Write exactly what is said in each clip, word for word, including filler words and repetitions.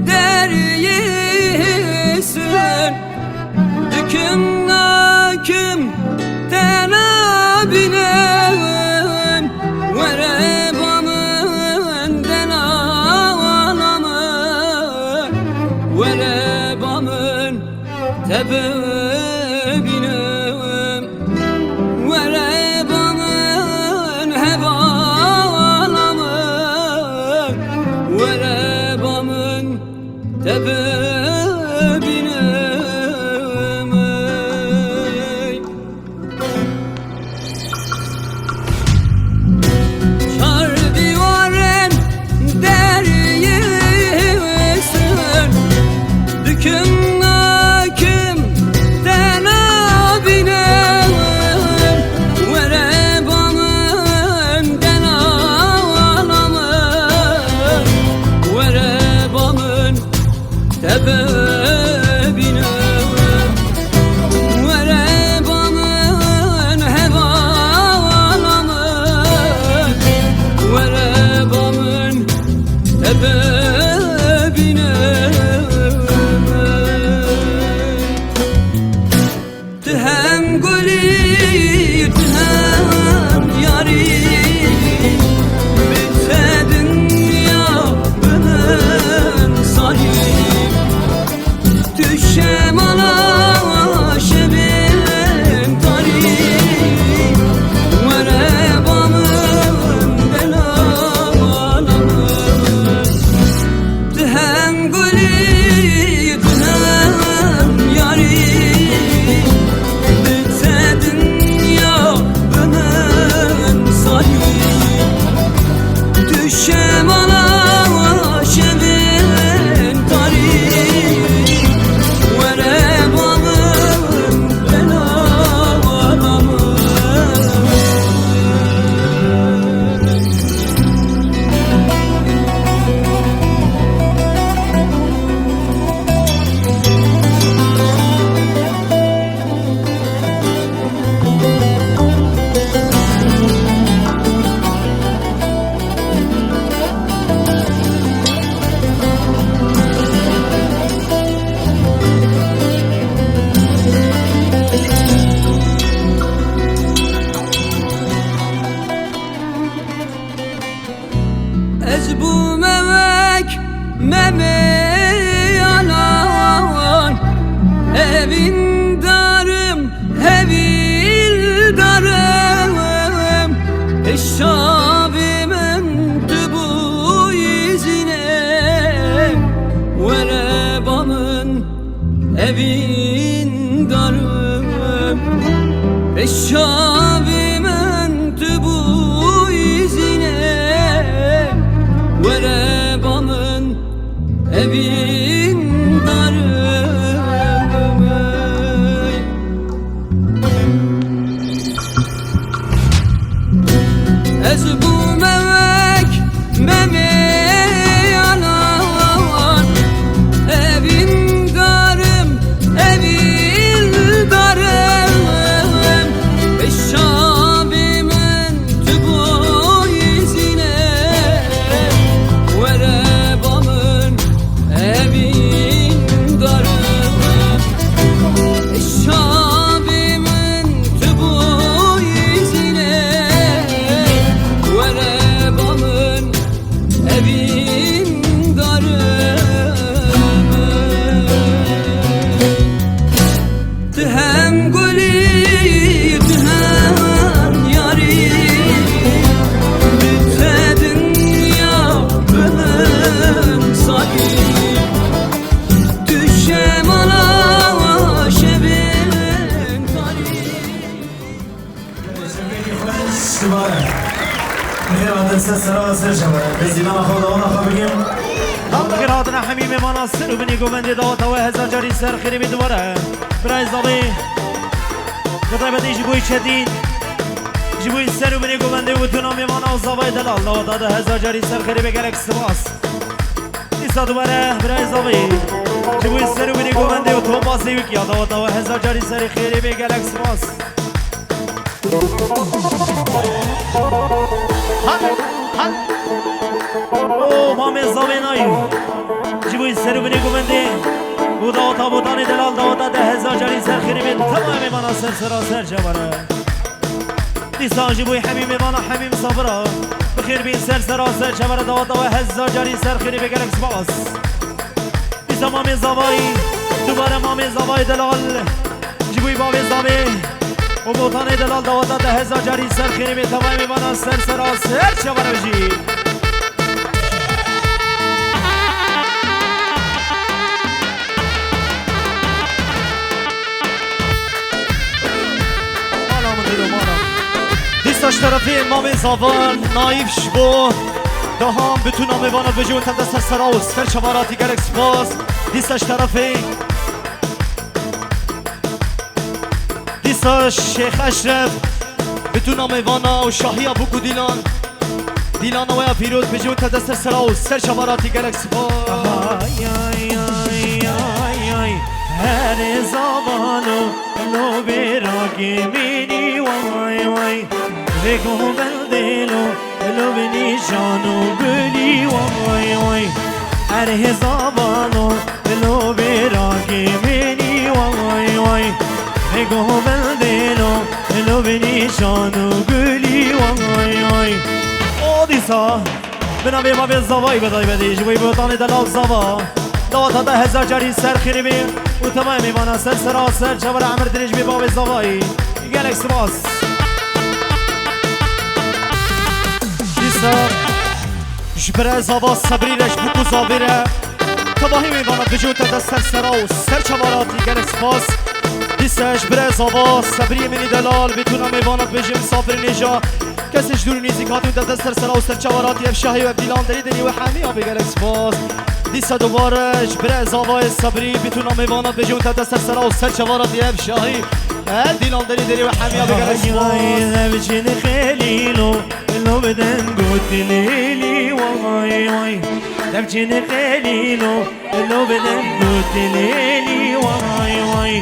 Deriyê hêsin dikim nakim te nabînim. Were ba min dela wana min, were ba min te bibînim. Were ba min hevala min, were ba min te bibînim. Çar dîwarên deriyê hêsin dikim nakim te nabînim. Were ba min dela wana min, were ba min te bibînim. Were ba min hevala min, were ba min te bibînim. Tu hem gulî, tu hem yarî, bi te dinya bi min sarî. Tu şemala şevên tarî, were ba min dela wana min. Tu hem gulî, tu hem yarî, bi te dinya bi min sarî. Tu şemala şevên tarî, were ba min dela wana min. Ez bûme wek Memê Alan, evîndarim, hevîldarim. Pêşavê min tu bûyî zînê, were ba min evîndarim. Pêşavê min tu bûyî zînê, were ba min evîndarim. Ez bûme wek Memê Alan, evîndarim, evîndarim. Pêşavê min tu bûyî zînê, were ba min evîndarim. Şavê min tu bûyî zînê, were ba min evîndarim. Tu hem gulî, tu hem yarî, bi te dinya bi min sarî. Tu şemala şevên tarî. Şima re. Bixêr hatin ser sera ve ser şeva. Destî dana xwe, dana xwe bigim. Bixêr hatina hemî mêvana ser û binê govendê daweta we hezar carî ser xêrê bê dubare. Birayê zavê, bi taybetî ji bo Çetîn, ji bo ser û binê govendê û tuna mêvana û zavayê delal daweta de hezar carî ser xêrê bê, gelek spas. Îsa dubare birayê zavê, ji bo ser û binê govendê û tombazê wî ya daweta we hezar carî serê xêrê bê, gelek spas. Hadi, hadi. O mamê zavê nayî. Ji bo Botanê delal daweta deh hezar carî ser xêrê bê, temamê mêvana ser sera ser çavara. Dîsa ji bo hemî mêvana hemî misafira bi xêr bîn ser sera ser çavara daweta we hezar carî ser xêrê bê, gelek spas. Dîsa mamê zavayî, dubare mamê zavayê delal ji bo bavê zavê û botanê delal daweta deh hezar carî ser xêrê bê, temamê mêvana ser sera ser çavara jî. Mala min dilo, mala. Dîsa ji terefê mamê zavan Naîf ji bo dahan bi tûna mêvana dibêje û tevde ser sera û ser çavara tî, gelek spas. Dîsa ji terefê, dîsa Şêx Eşref bi tûna mêvana û şahiya bûk û dîlan. Dîlana we ya pîroz bêje û tevde ser sera û ser çavara tî, gelek spas. Ay, ay, ay, ay, ay. Herê zavano, lo bêrakê mînî, way, way. Vê govendê lo, lo bi nîşan û gulî, way, way. Herê zavano, lo bêrakê mînî, way, way. Vê govendê lo, lo bi nîşan û gulî, way, way. O dîsa. Bi navê mavê zavayî bi taybetî ji bo botanê delal zava. Daweta te hezar carî ser xêrê bê û temamê mêvana ser sera ser çavara emir dirêj bê bavê zavayî. Gelek spas. Dîsa ji bire zava Sebrî re ji bo ku zavê re tevahî mêvana dibêje û tevde ser sera û ser çavara tî, gelek spas. Dîsa ji bire zava Sebrî Emînî delal bi tûna mêvana dibêje misafirê nêja. Kesê ji dûr û nîzîk hatî û tevde ser sera û ser çavara tî, ev şahî û ev dîlan derî derî we hemî ya bê, gelek spas. Dîsa dubare ji bire zavayê Sebrî bi tûna mêvana dibêje û tevde ser sera û ser çavara tî, ev şahî, ev dîlan derî derî we hemî ya bê, gelek spas. Ay, ay, ev jin xelîlo, lo bi deng û tilêlî, way, way. Ev jin xelîlo, lo bi deng û tilêlî, way, way.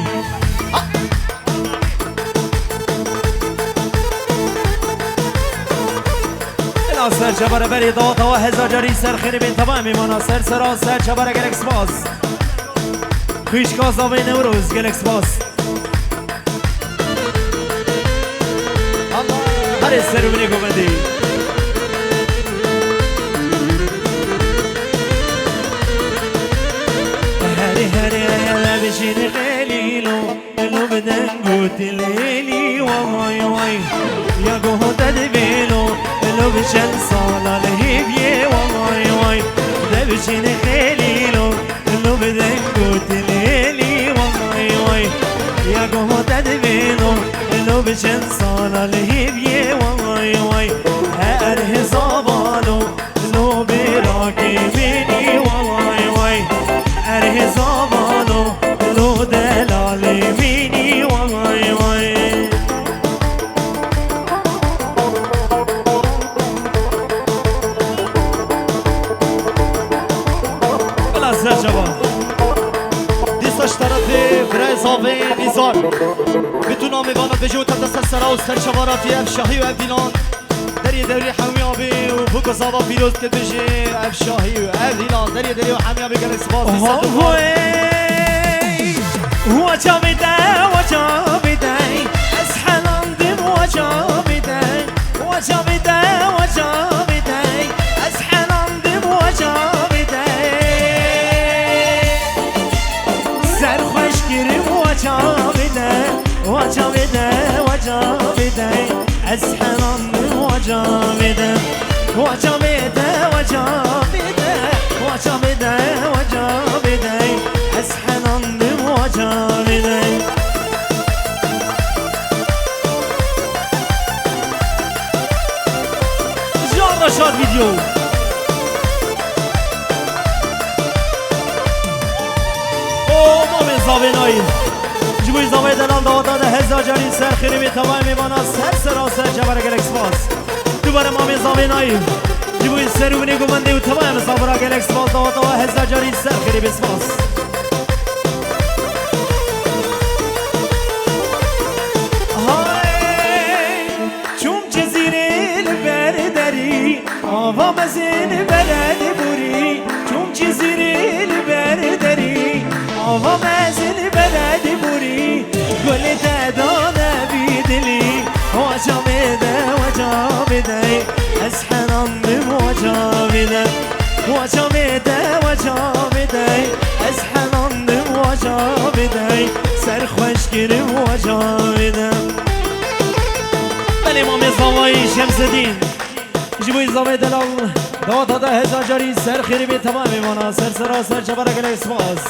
Bila ser çavara berê daweta we hezar carî ser xêrê bên, temamê mêvana ser sera ser çavara, gelek spas. Xwîşka zavê Newroz, gelek spas. Allah, herê ser û binê govendê. Herê, herê, herê, bijîn Xelîlo. Lo bi deng û tilêlî, way, way. Ya goh te divêlo, lo bi çend sala li hêviyê, way, way. De biçîne xelîlo, lo bi deng û tilêlî, way, way. Ya goh te divêlo, lo bi çend sala li hêviyê, way, way. Her hizabalo, Lo bêrakê mînî, way, way. Erhê zavano, lo delalê mînî, way, way. Bila ser çava. Dîsa ji terefê birayê zavê Nîzar. Bi tu namê vana dibêje û tevde ser sera û ser çava ratî ev şahî û ev dîlan. Deriyê dewrî hemî abî û bûka zava pîroz dike tu jî ev şahî û ev dîlan deriyê deriyê û hemî abî gelek spas dîsa tu. Hey! Waça bide, waça bide, ez helandim, waça bide. Waça bide, waça bide, ez helandim, waça bide. Serxweş kirim, waça bide, waça bide, waça bide. Ez helandim, waça bide, waça bide, waça bide, waça bide, waça bide. Ez helandim, waça bide. Can Reşat Video. O mamê zavê nayî. Ji bo zavê delal daweta de hezar carî ser xêrê wê tevayê mêvana ser sera ser çavere gelek spas. Dubare mamê zavê nayî. Ji bo ser û binê govendê û tevayê misafira gelek spas daweta we hezar carî ser xêrê bê spas. Hay! Çûm Cizîrê li ber derî, ava mezin bere li borî. Çûm Cizîrê li ber derî, Ha mezin beledî bûrî, gulê te dane vî dilî. Waca bide, waca bide, ez henandim waca bide. Waca bide, waca bide, ez henandim waca bide. Ser xweş kirim waca bide. Belê mamê zavayî Şemsedîn. Ji bo zavê delal, dawata de hezar carî ser xêrê bê, temamê vana ser sera ser çavara gelek spas.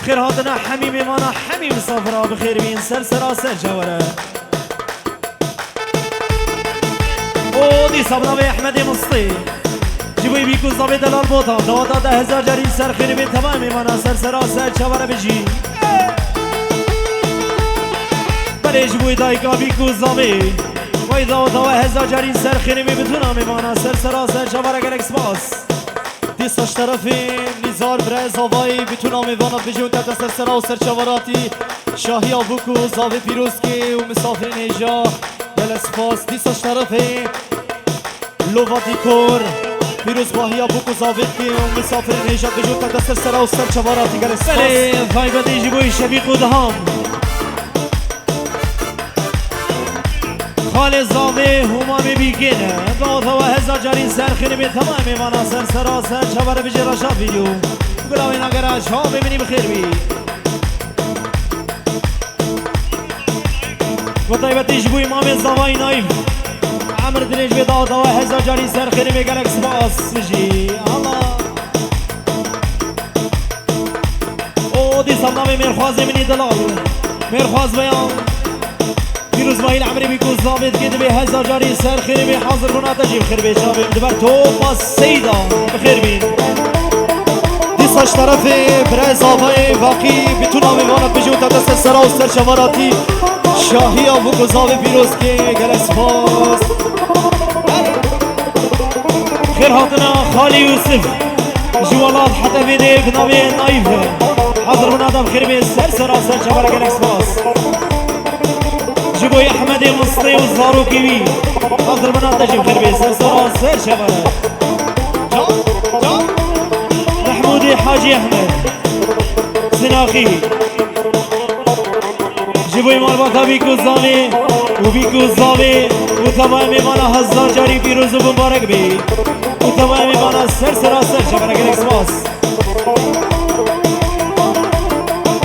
Xêr hatina hemî mêvana, hemî misafira bi xêr bîn ser sera ser çavara. O dîsa bi navê Ehmedê Mistê. Ji bo bîk û zavê delal Botan, dawata de hezar carî ser xêrê bê, temamê mêvana ser sera ser çavara bijî. Belê ji bo dayika bîk û zavê. Vay dawata we hezar carî ser xêrê bê, bitûna mêvana ser sera ser çavara gelek spas. Dîsa ji terefê Nîzar bire zavayî bitûna mêvana bijî û te de ser sera û ser çavaratî şahiya bûk û zavê pîrozkê û misafirên hêja. Gelek spas. Dîsa ji terefê Lova Dîkor pîrozbahiya bûk û zavêtkê û misafirên hêja bijî û te de ser sera û ser çavaratî gelek spas. Belê, taybetî ji bo Şefîq û Diham. Xalê zavê Humamê Bîkê ne. Dawata we hezar carî ser xêrê bê, temamê mêvana ser sera ser çavara bijî Reşat Vîdyo. Gula wê nagera çavê min î bi xêr bî. Bi taybetî ji bo Îmamê Zavayî Nayîf. Emir dirêj bê, dawata we hezar carî ser xêrê bê, gelek spas jî. Allah. O dîsa navê mêrxwazê min î delal. Mêrxwaz beyan. Pîrozbahî li emrê bîk û zavê dike, divê hezar carî ser xêrê bê, hazir bûna te jî bi xêr bê çavê min. Di ber topa Seyda bi xêr bîn. Dîsa ji terefê birez avayê Vaqî, bitûna mêvana bijî û te de ser sera û ser çavaratî şahiya bûk û zavê pîrozkê, gelek spas. Xêr hatina Xalê Yûsif. Ji welat heta vê dê bi navê Nayîf. Hazir bûna te bi xêr bê ser sera ser çavara, gelek spas. Ji bo Ehmedê Mistê û zarokê wî. Hazir bûna te jî bi xêr bê ser sera ser çavara. Can, can. Mehmûdê Hacî Ehmed. Sinaxî. Ji bo malbata bîk û zavê û bîk û zavê û tevaya mêvana hezar carî pîroz û bimbarek bê. Û tevaya mêvana ser sera ser çavara, gelek spas.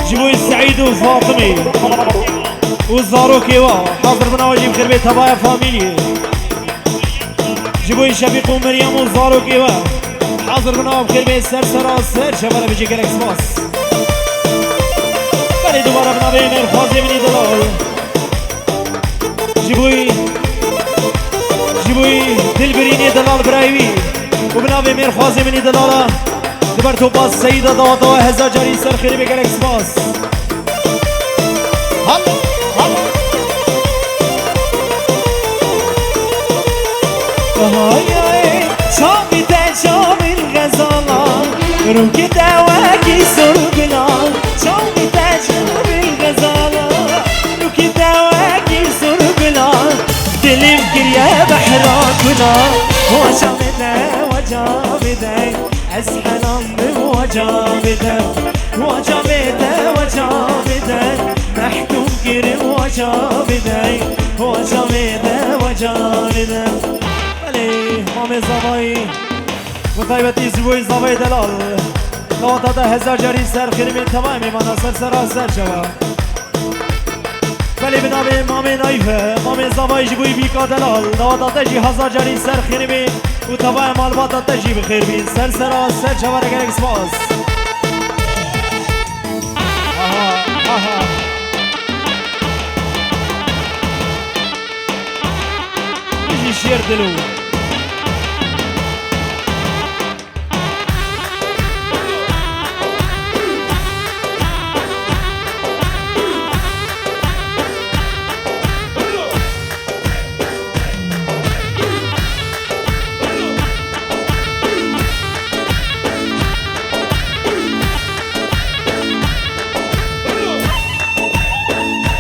Ji bo Seîd û Fatimê û zarokê wa, hazir bûna we jî bi xêr bê tevaya famîliyê. Ji bo Şefîq û Meryem û zarokê we, hazir bûna we bi xêr bê ser sera ser çavara bijî, gelek spas. Belê dubare bi navê mêrxwazê min î delal. Ji bo, ji bo Dilbirînê delal birayê wî û bi navê mêrxwazê min î delala. Di ber topa Seyda dawata we hezar carî ser xêrê bê, gelek spas. Halo, halo. Hay hay, çavî te çavî xezala, rûkî te wekî surgula, çavî te çavî xezala, rûkî te wekî surgula, dilim kiriye behra gula, waca me te, waca me te. Ez helan bim, waca bide, waca bide, waca bide. Mehkum kirim, waca bide, waca bide, waca bide. Belê, mamê zavayî, bi taybetî ji bo zavayê delal. Dawata te hezar carî ser xêrê bê, tevayê mêvana ser sera ser çava. Belê bi navê Mamê Nayfe, Mamê Zavayî ji bo Bîka delal, dawata te jî hezar carî ser xêrê bê û tevaya malbata te jî bi xêr bîn. Ser sera, ser çavara, gelek spas. Aha, aha. Bijî şêr dilo.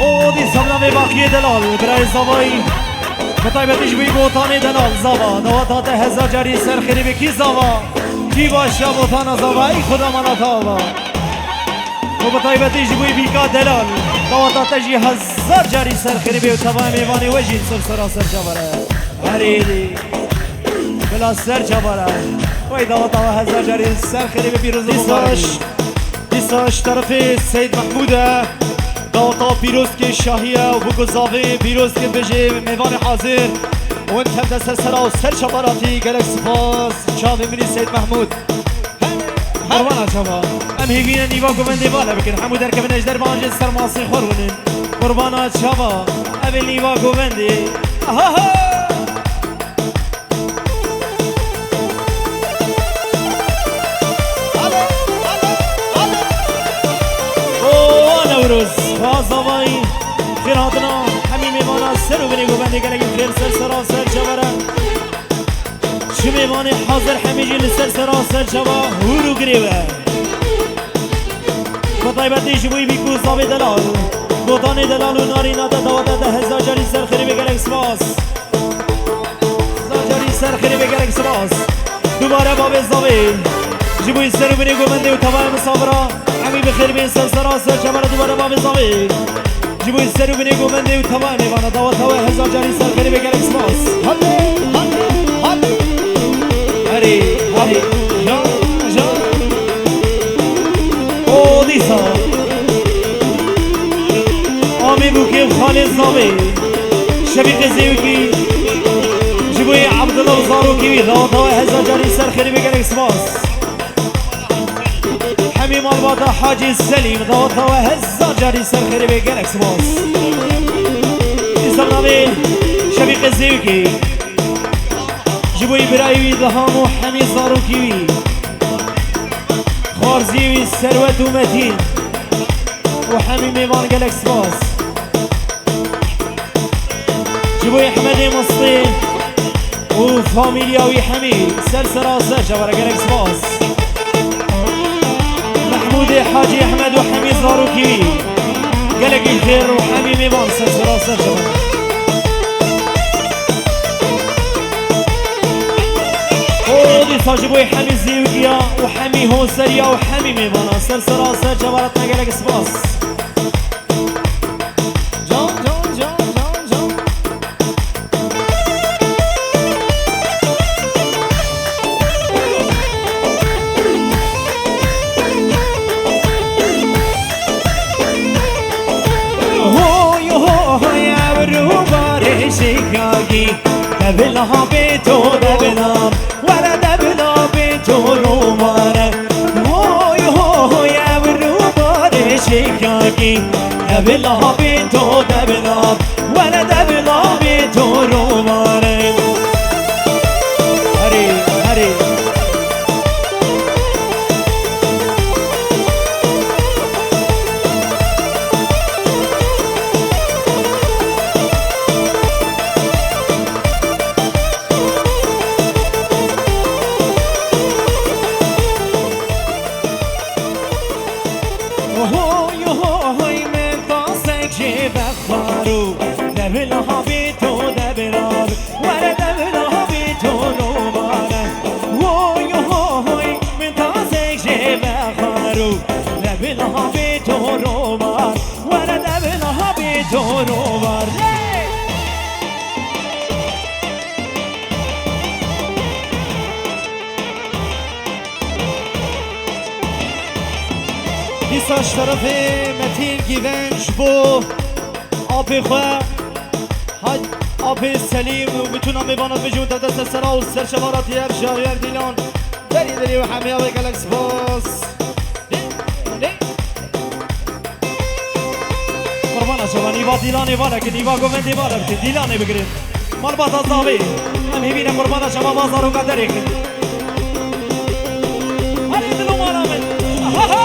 O dîsa bi navê Baqiyê Delal, birayê Zavayî. Bi taybetî ji bo Botanê Delal, Zava. Dawata te hezar carî ser xêrê bê, kî Zava? Kî baş ya Botana Zava? Ey Xuda mala te ava. û bi taybetî ji bo Bîka Delal. Daweta te jî hezar carî ser xêrê bê û tevaya mêvanê we jî ser sera ser çavara. Herêdî. Bila ser çavara. Wey daweta we hezar carî ser xêrê bê pîroz û Dîsa mubarek. Dîsa ji terefê Seyîd Mehmûd e. Daweta pîrozkê şahî ye û bû ku zavê pîrozkê bêjê mêvanê hazir. Win tevde ser sera û ser çavara tî gelek spas. Çavê min î Seyîd Mehmûd. Qurbana çava. Em hêvî ne nîva govendê vala bikin. Hemû derkevin ji dervan jê ser masê xwe rûnin. Qurbana çava. Ev ê nîva govendê. Aha ha! Alo, alo, alo. O Newroz, xwaz avayî. Xêr hatina hemî mêvana ser û binê govendê gelekî xêr ser sera ser çavara. Çi mêvanê hazir hemî jî li ser sera ser çava hûr û girê we. Bi taybetî ji bo Bîk û zavê delal. Gotanê delal û narîna te dawete te hezar carî ser xêrê bê gelek spas. Hezar carî ser xêrê bê gelek spas. Dubare bavê zavê. Ji bo ser û binê govendê û tevaya misafira. Hemî bi xêr bên ser sera ser çavara dubare bavê zavê. Ji bo ser û binê govendê û tevaya mêvana daweta we hezar carî ser xêrê bê gelek spas. Hadi, hadi, hadi. Herê, herê. Jan, jan. O dîsa. Amê bûkê xalê zavê. Şevîqê zêwikî. Ji bo yê Abdullah û zarokê wî daweta we hezar carî ser xêrê bê gelek spas. Hemî malbata Hacî Selîm, daweta we hezar carî ser xêrê bê gelek spas. Îslam navê Şevîqê Zêwikê. Ji bo birayê wî Diham û hemî zarokî wî. Xwarzî wî Serwet û Metîn. Û hemî mêvan gelek spas. Ji bo Ehmedê Mislî û famîlya wî hemî ser sera ser çavara gelek spas. Mehmûdê Hacî Ehmed û hemî zarokî wî gelekî xêr û hemî mêvan ser sera ser çavara. O dîsa ji bo hemî zêwikiya û hemî hoseriya û hemî mêvana ser sera ser çavara te gelek spas. Can, can, can, can, can. Hoy, hoy, ev rûbarê şikagî, devila bê to devila. Were devla bê to romane. Hoy, hoy, ev rûbarê şikakî. Devla bê to devla. Were devla bê to romane. Herê, herê. Hoy, hoy, min tasek jê vexwaro. Devila bê to devila bi. Were devila bê to romane. Hoy, hoy, min tasek jê vexwaro. Devila bê to roman. Were devila bê to roman. Dîsa ji terefê Metîn Gîvenc bo apê xwe, ha-, apê Selîm û bütün amê vana bijûn te dest sera û serçevara diye Şahiyer Dîlan. Derî derî û hemî ew gelek spas. Qurbana çavan, nîva dîlanê vala ki, nîva govendê vala ki, dîlanê bigirin. Malbata zavê, em hêvî ne qurbana çava va zaroka derê kin. Hadi dilo mala min. Ha, ha!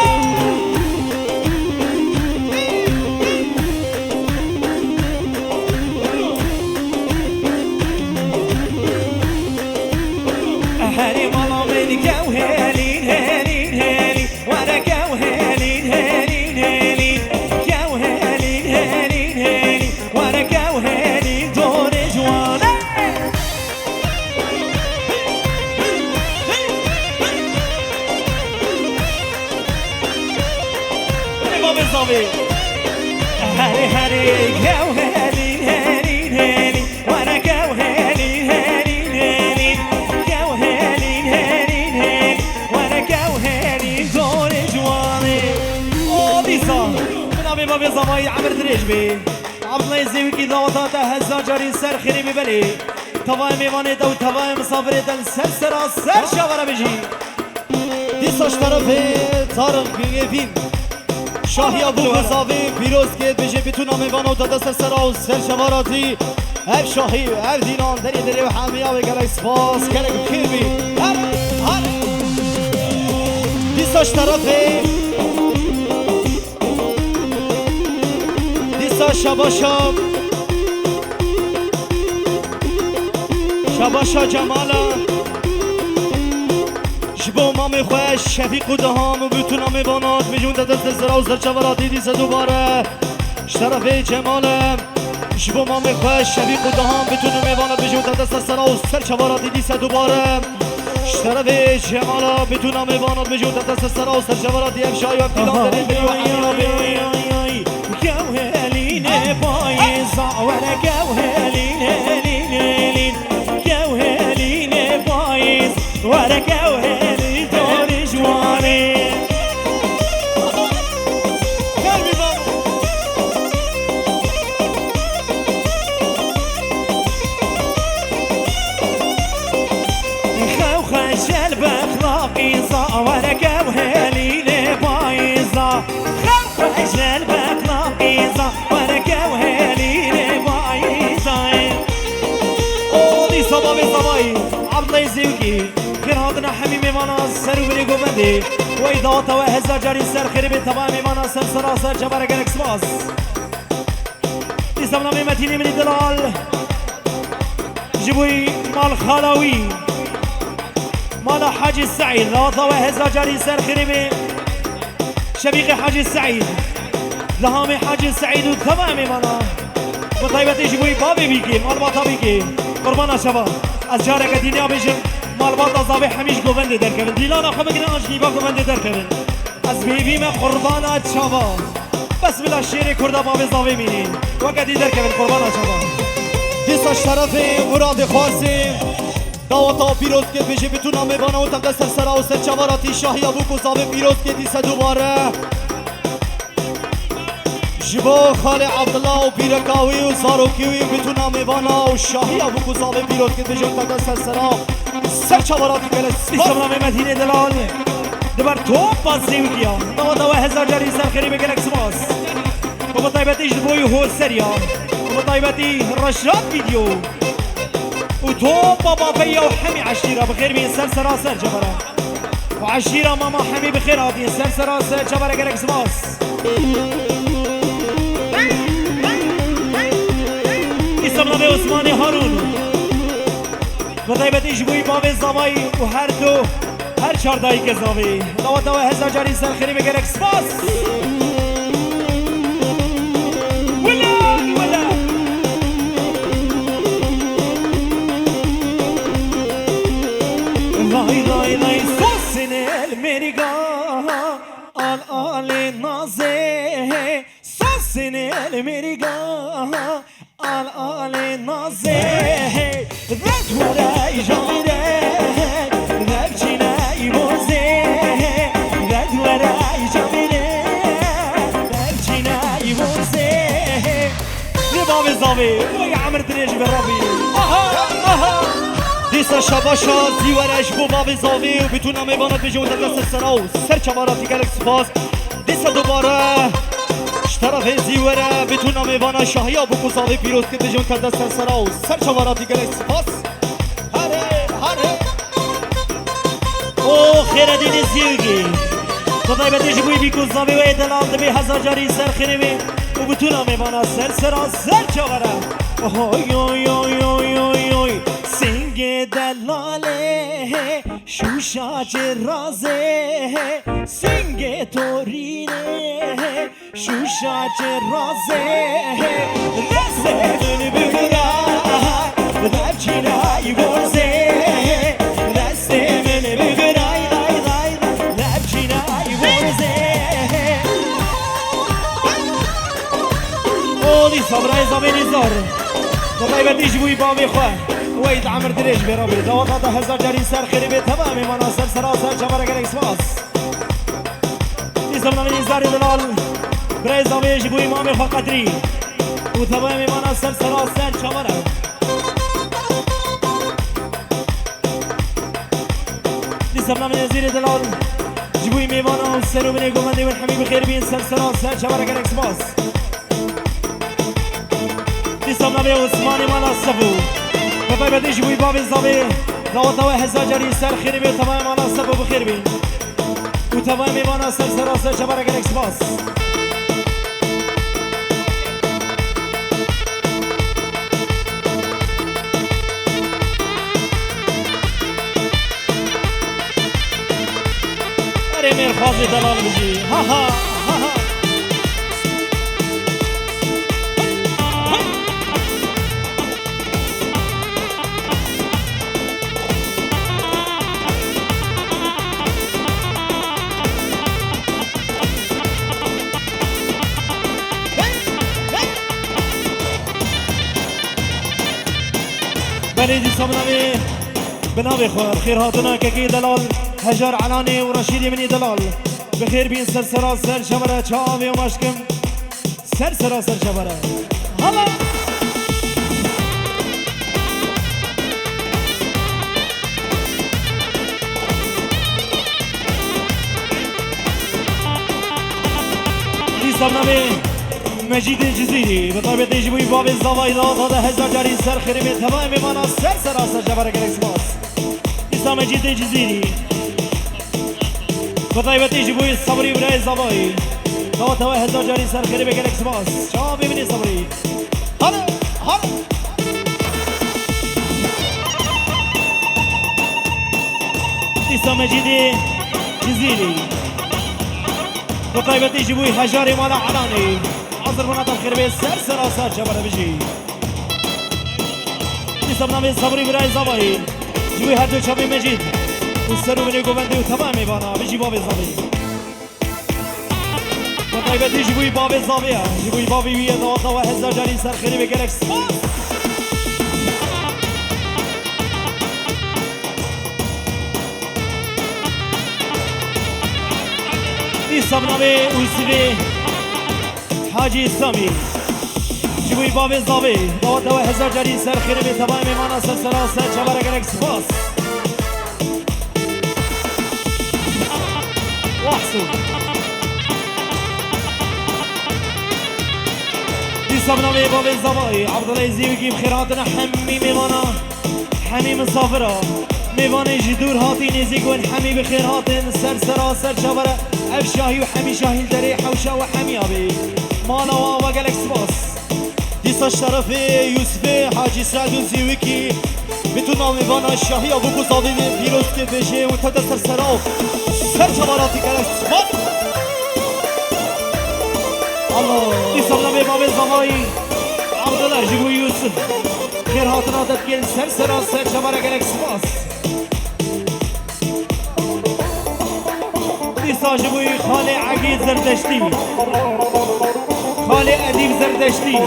Herê mala min kew helîn, helîn, helîn. Were kew helîn, helîn, helîn. Kew helîn, helîn, helîn. Were kew helîn, dorê ciwane. Herê herê, gew helîn helîn helîn, were gew helîn helîn helîn, gew helîn helîn helîn, were gew helîn, gorê ciwanê. O dîsa, bi navê bavê zavayî emir dirêj bê. Abdullah Zêwikî dawata te hezar carî ser xêrê bê belê. Tavayê mêvanê te û tavayê misafirê te li ser sera ser çavara bijî. Dîsa ji terefê Tarık Güngevîn, şahiya bû ku zavê pîroz kê dibêje, bîtûna mêvana û te de ser sera û ser çavara tî. Ev şahî û ev dînan derê derê û hemiya wê gelek spas, gelek xêr bî. Her, her. Dîsa ji terefê, dîsa şabaşa, şabaşa Cemala. Ji bo mamê xwe Şefîq û Deham û bîtûna mêvana dibêjin te dest sera û ser çavara tî dîse dubare. Ji terefê Cemal e. Ji bo mamê xwe Şefîq û Deham bîtûn û mêvana dibêjin te dest sera û ser çavara tî dîse dubare. Ji terefê Cemal e, bîtûna mêvana dibêjin te dest sera û ser çavara tî ev şahî û ev dîlan derê derê û hemiya bê. Gew helîne payêza, were gew helîn, helîn, helîn. Gew helîne payêz, were gew helîn, dorê ciwanê. Xew xecel bexlaqîza, were gew helîne payêza. Xew xecel bexlaqîza, were gew helîne payêza. O dîsa bavê zavayî, Abdullah Zêwikî, xêr hatine hemî mêvana ser û binê govendê. Wey dawata we hezar carî ser xêrê bê, tevaya mêvana ser sera ser çavara gelek spas. Dîsa bi navê Metînê min î delal. Ji bo mal xala wî, mala Hacî Seîd, dawata we hezar carî ser xêrê bê. Şefîqê Hacî Seîd, Lihamê Hacî Seîd û tevaya mêvana. Bi taybetî ji bo bavê Bîkê, malbata Bîkê. Qurbana çava. Ez careke dînê bêjim, malbata zavê hemî ji govendê derkevin. Dîlana xwe bigirin an ji nîva govendê derkevin. Ez bêvî me qurbana çava. Bes bila şêrê kurda bavê zavê mînî. Weke dî derkevin qurbana çava. Dîsa ji terefê Muradê Xwarzê. Dawata pîroz kê dibêje bîtûna mêvana û te de ser sera û ser çavara tî şahiya bû ku zavê pîroz kê dîse dubare. Ji bo xalê Abdullah û pîreka wî û zarokê wî bîtûna mêvana û şahiya bû ku zavê pîroz kê dibêje te de ser sera û ser çavara tî gelek spas. Îslamê Medînê delal. Di ber topa Zêwikiya. Dawata we hezar carî ser xêrê be, gelek spas. Û bi taybetî ji bo Hoseriya. Û bi taybetî Reşat Video. Û topa Bafeya û hemî eşîra bi xêr bîn ser sera ser çavara. Û eşîra mama hemî bi xêr hatîn ser sera ser çavara, gelek spas. Îslamê Osmanê Harûn. Bi taybetî ji bo bavê zavayî û her du, her çar dayikê zavê. Dawata we hezar carî ser xêrê be, gelek spas. Wele, wele. Lay, lay, lay, sosin el mêrîga, al alê nazê. Sosin el mêrîga, al alê nazê. Vet were îjamîre, vevçîne îmozê. Vet were îjamîre, vevçîne îmozê. Lê bavê zavê, oy emir dirêj be Rabbî. Aha, aha. Dîsa şabaşa zî were ji bo bavê zavê û bîtûna mêvana dibêjin te de ser sera û ser çavara tî, gelek spas. Dîsa dubare ji terefê zî were bîtûna mêvana şahiya bû ku zavê pîroz kir dibêjin te de ser sera û ser çavara tî, gelek spas. Hare, hare. O Xêredînê Zîwgî. Bi taybetî ji bo bî ku zavê wê delal dibê hezar carî ser xêrê wê û bîtûna mêvana ser sera ser çavara. Oy, oy, oy, oy, oy, oy. Singê delalê, şûşa çirazê, singê torînê, şûşa çirazê. Destê min bigire, vevçîne îmozê. Destê min bigire, lay, lay, lay, vevçîne îmozê. Taybetî ji bo bavê xwe. Weyîd emir dirêj bê Rabî. Daweta te hezar carî ser xêrê bê, teva mêvana ser sera ser çavara gelek spas. Dîsa bi navê Nîzarê Delal, birayê zavê ji bo îmamê xwe Qedrî û tevayê mêvana ser sera ser çavar e. Dîsa bi navê Nezîrê Delal, ji bo î mêvana û serûbinê govendê win hemî bi xêr bîn ser sera ser çavar e, gelek spas. Dîsa bi navê Osmanê mala Sefû. Bi taybetî ji bo bavê zavê, daweta we hezar carî ser xêrê bê, tevayê mala Sefû bi xêr bîn. Û tevayê mêvana ser sera ser çavara gelek spas. Erê mêrxwazê delal bijî. Ha ha, ha ha. Belê dîsa bi navê, bi navê xwe, bi xêr hatina kekê delal, Hejar Elanê û Reşîdê min ê delal. Bi xêr bîn ser sera ser çavara çavê û maşkim. Ser sera ser çavara. Hala. Dîsa bi navê Mecîdê Cizîrî, bi taybetî ji bo bavê zavayî daweta te hezar carî ser xêrê bê, tevayê mêvana ser sera ser çavara gelek spas. Dîsa Mecîdê Cizîrî. Bi taybetî ji bo Sebrî birayê zavayî. Daweta we hezar carî ser xêrê bê, gelek spas. Çavê min ê Sebrî. Hale, hale. Dîsa Mecîdê Cizîrî. Bi taybetî ji bo Hejarê mala Elanê. Hazir bûna te bi xêr bê ser sera ser çavara bijî. Dîsa bi navê Sebrî birayê zavayî. Ji bo her du çavê Mecîd û serûbinê govendê û tevayê mêvana. Bijî bavê zavê. Bi taybetî ji bo bavê zavê ye. Ji bo bavê wî ye daweta we hezar carî ser xêrê bê, gelek spas. Dîsa bi navê Ûsivê Hacî Samî. Ji bo bavê zavê, daweta we hezar carî ser xêrê bê, tevayê mêvana ser sera ser çavara gelek spas. Wahsû. Dîsa bi navê bavê zavayê, Abdullah Zîwikî bi xêr hatine hemî mêvana. Hemî misafira, mêvanê ji dûr hatî nêzîk win hemî bi xêr hatin, ser sera ser çavara, ev şahî û hemî şahî li derê hewşa we hemiya bê. Mala we ava gelek spas. Dîsa şerefê Yûsifê Hacî Se'd û Zîwikî, bi tu navê vana şahiya bû ku zavê wê pîroz ke bêje û tewte ser sera û ser çavara tî gelek spas. Allah. Dîsa bi navê bavê zavayî, Abdullah ji bo Yûsif. Xêr hatina te dikin ser sera ser çavara gelek spas. Dîsa ji bo xalê Egîd Zerdeştî. Xalê Edîb Zerdeştî.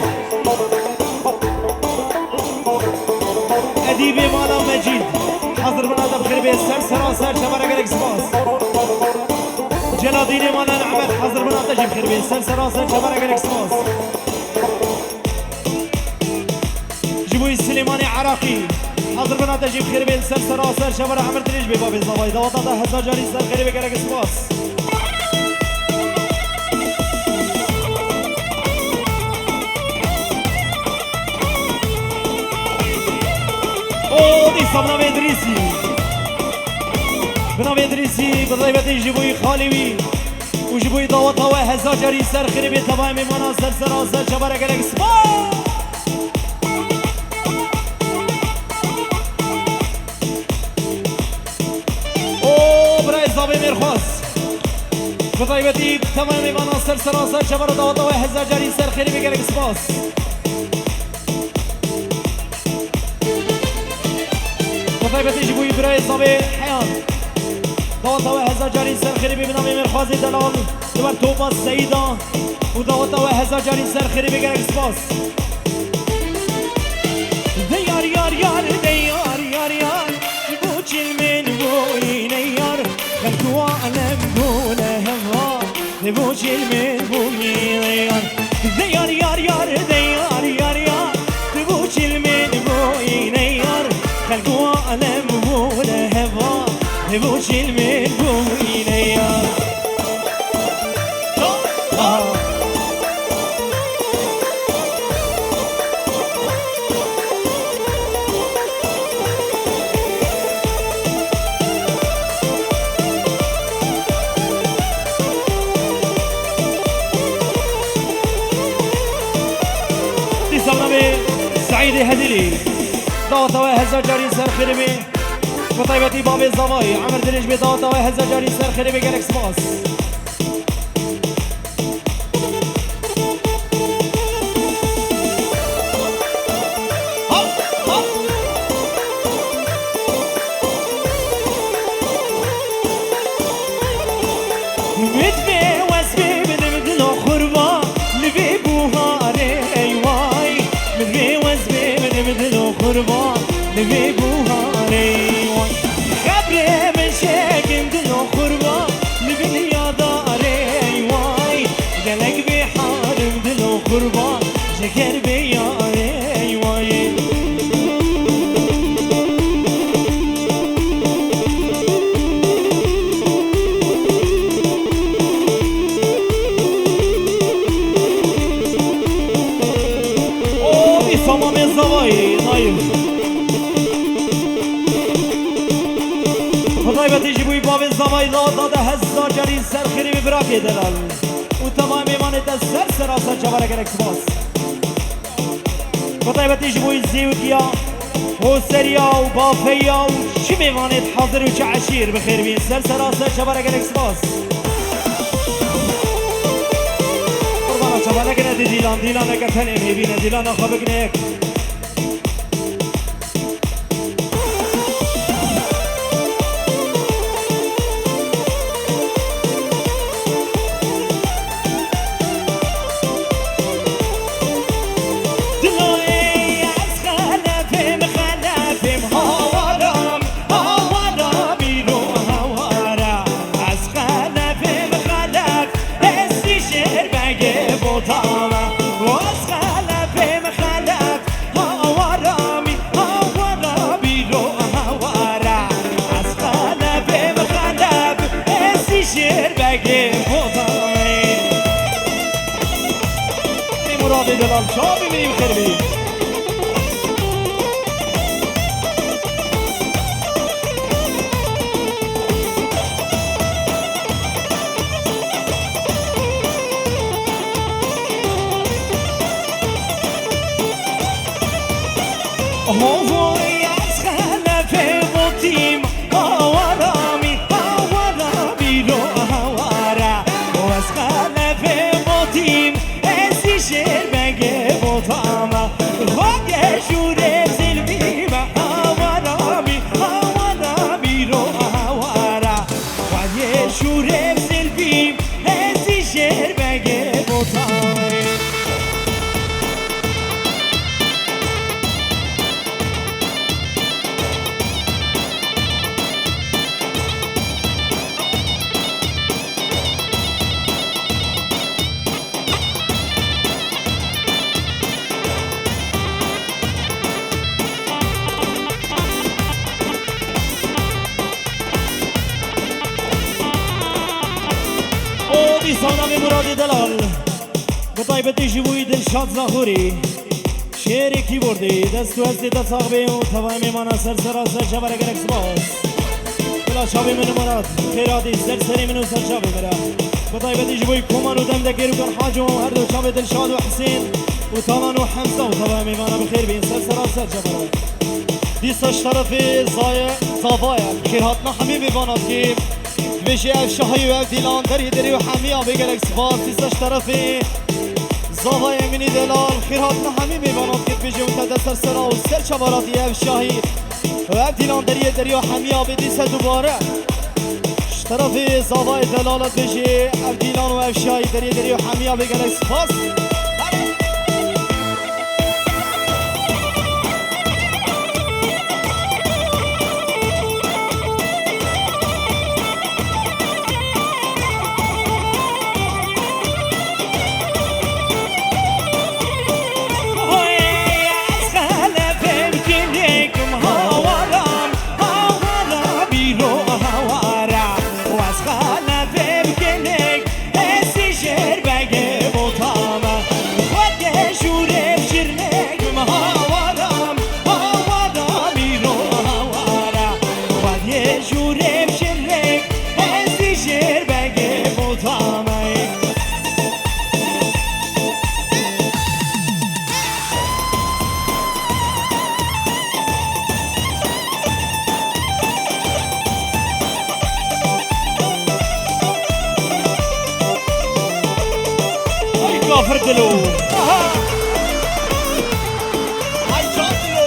Edîbê mala Mecîd. Hazir bûna te bi xêr bê ser sera ser çavara gelek spas. Celadînê mala Nehmet hazir bûna te jî bi xêr bê ser sera ser çavara gelek spas. Ji bo Silêmanê Iraqî. Hazir bûna te jî bi xêr bê li ser sera ser çavara emir dirêj bê bavê zavayî. Daweta te hezar carî ser xêrê bê, gelek spas. O dîsa bi navê Idrîsî. Bi navê Idrîsî, bi taybetî ji bo xalê wî. Û ji bo daweta we hezar carî ser xêrê bê, tevayê mêvana ser sera ser çavara gelek spas. O birayê zavê mêrxwaz. Bi taybetî tevayê mêvana ser sera ser çavara daweta we hezar carî ser xêrê bê, gelek spas. Bi taybetî ji bo birayê zavê Heyan. Daweta we hezar carî ser xêrê bê, bi navê mêrxwazê delal li ber topa Seyîda û daweta we hezar carî ser xêrê bê, gelek spas. Yar de yar, yar, yar, ji bo çilmên bûyî ne yar, xelk û alem bûne heva, ji bo çilmên bûyî ne yar. De yar, yar, yar, de yar, yar, yar, ji bo çilmên bûyî ne yar, xelk û alem bûne heva, ji bo çilmên bûyî ne yar. Ah. Dîsa navê Seîdê Hedîlî. Daweta we hezar carî ser xêrê bê. Bi taybetî bavê Zavayê. Emir dirêj bê, daweta we hezar carî ser xêrê bê, gelek spas. Min vê wesfê bidim dilo xurba, li vê buharê ey way. Min vê wesfê bidim dilo xurba, li vê buharê ey way. Xebrê min şekin dilo xurba, li vê yadarê ey way. Gelek bêhalim dilo xurba, ji ker bê yarê ey way. O, dîsa mamê Zavayê, dayê. Bi taybetî ji bo bavê Zavayê, daweta de hezar carî ser xêrê bê, birakê delal. Û temamê mêvanê te ser sera ser çavara, gelek spas. Bi taybetî ji bo zêwikiya, hoseriya û bafeya û çi mêvanê hazir û çi eşîr, bi xêr bîn ser sera ser çavara, gelek spas. Qurbana çava nekine dîlan, dîlan neke tenê mêvîne, dîlan naxa bikine yek. Dilo ey ez xelefim, xelefim hawaram, hawara bîro hawara. Ez xelefim, xelef, ez dîşêr begê botama. Ez xelefim, xelef, hawara mî, hawara bîro hawara. Ez xelefim, xelef, ez dîşêr begê botama. Ey Muradê delal, çavê min ê bi xêr bî. Hovay ez xelefê botîm, hawara mî, hawara bîro hawara. Ez xelefê botîm, ez dîşêr begê botama. Xwedê şûrê zilbî me, hawara mî, hawara bîro hawara. Xwedê şûrê zilbî, ez dîşêr begê botama. O dîsa navê Muradê delal. Bi taybetî ji bo Dilşad Zaxorî. Şêrê kîbordê, dest û hestê te sax bê û tevayê mêvana ser sera ser çavara, gelek spas. Bila çavê min Murat, xêr hatî ser serê min û ser çavê min re. Bi taybetî ji bo Koman û Demdekê Rûkan Haco, her du çavê Dilşad û Husên û Talan û Hemza û tevayê mêvana bi xêr bîn ser sera ser çavara. Dîsa ji terefê Zaye, Zavaye, xêr hatina hemî mêvana dikê. Dibêje ev şahî û ev dîlan derî derî û hemiya bê gelek spas. Dîsa ji terefê Zavayê Emînî delal, xêr hatina hemî mêvanan dikê, dibêje û te de ser sera û ser çavara dî ev şahî û ev dîlan deriyê derî û hemiya bê dîsa dubare. Ji terefê Zavayê delal dibêje ev dîlan û ev şahî deriyê derî û hemiya bê gelek spas. Şûrê şirek, ez dî jêr begê bota me. Ay kafir dilo. Aha. Ay can dilo.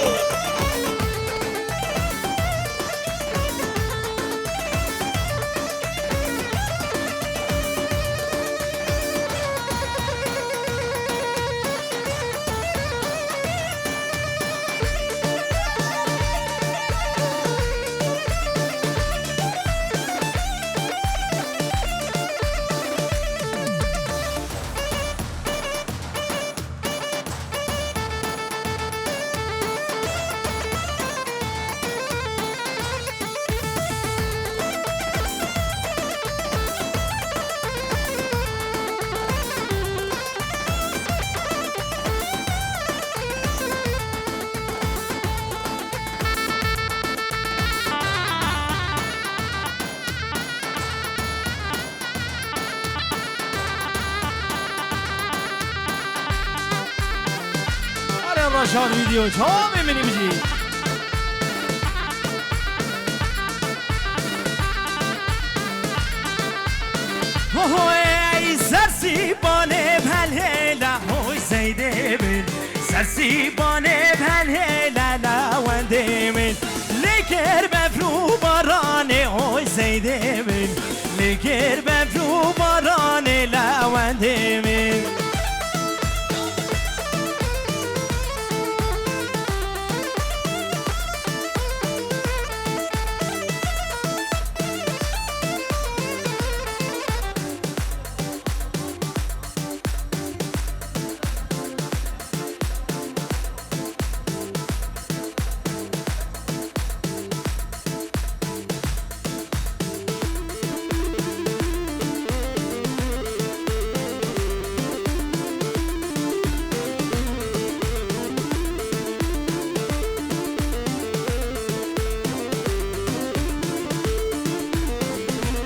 Are Raşan video çavê min îmjî. Hoy sersî banê belhêla hoy zeydê min. Sersî banê belhêla la wendê min. Lê kir befr û baranê hoy zeydê min. Lê kir befr û baranê la wendê min.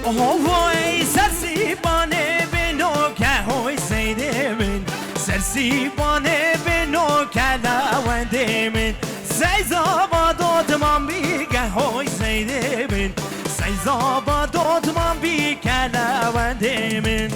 Oho voy sersî banê bino ke hoy zeydê min. Sersî banê bino ke la wendê min. Seyza ba dotman bî ke hoy zeydê min. Seyza ba dotman bî ke la wendê min.